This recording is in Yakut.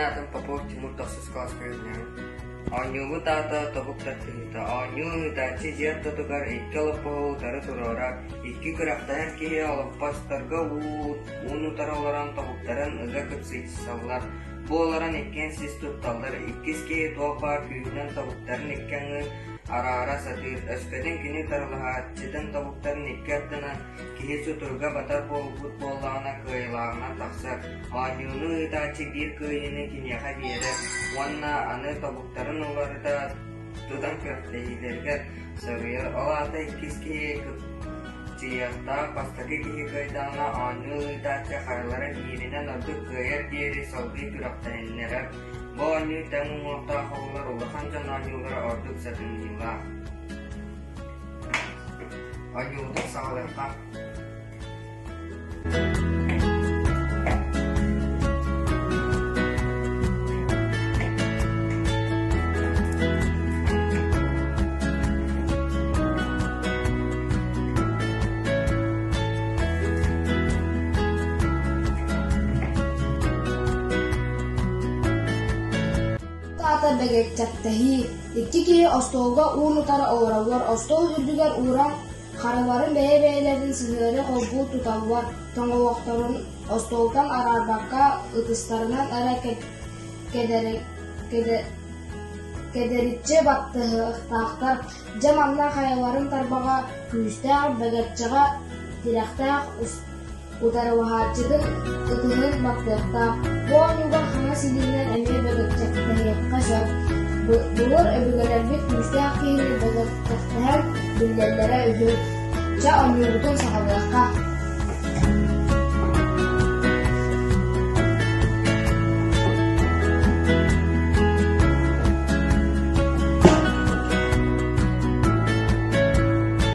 аатым Попов Тимур тохсус кылааска үөрэнэбин. Оонньуубут аата тобук тардыһыыта. Оонньуу ыытааччы дьиэ ортотугар икки олоппоһу утары туруорар, икки күрэхтэһэр киһи олоппосторго уун утары олорон тобуктарын ыга кыпсыйсаллар. Бу олорон иккиэн сис тутталлар, иккис киһи туох баар күүһүнэн тобуктарын икки аҥыы араара сатыыр, өскөтүн кини утарылаһааччытын тобуктарын икки ардынан Киһи сутуруга батар буолбут буоллаҕына кыайыылааҕынан тахсар, оонньууну ыытааччы биир кыайыыны киниэхэ биэрэр уонна аны тобуктарын уларыта тутан күрэхтэһиилэригэр соруйар. Ол аата иккис киһи кыпчыйыахтаах бастакы киһи кыайдаҕына оонньуу ыытааччы харылара бииринэн ордук кыайар диэри салгыы күрэхтэһиннэрэр. Бу оонньуу тэҥ уҥуохтаах оҕолор улахан дьон оонньуулара ордук сатаныылаах. Оонньуубутун саҕалыахха. Аата бэгэччэктэһии Икки киһи остуолга уун-утары олороллор, остуол үрдүгэр ууран, харыларын бэйэ-бэйэлэрин сыһыары холбуу туталлар, тоҥолохторун остуолтан араарбакка ытыстарынан эрэ кэдэриччи баттаһыахтаахтар. Дьэ манна хайаларын тарбаҕа күүстээх, бэгэччэҕэ тирэхтээх Утарылаһааччытын ытыһын баттыахтаах. Бу оонньууга хаҥас илиинэн эмиэ бөтөкчэктэһиэххэ сөп. Былыр өбүгэлэрбит күүстээх киһини бөтөкчэктэһэн биллэллэрэ үһү. Чэ, оонньуубутун саҕалыах.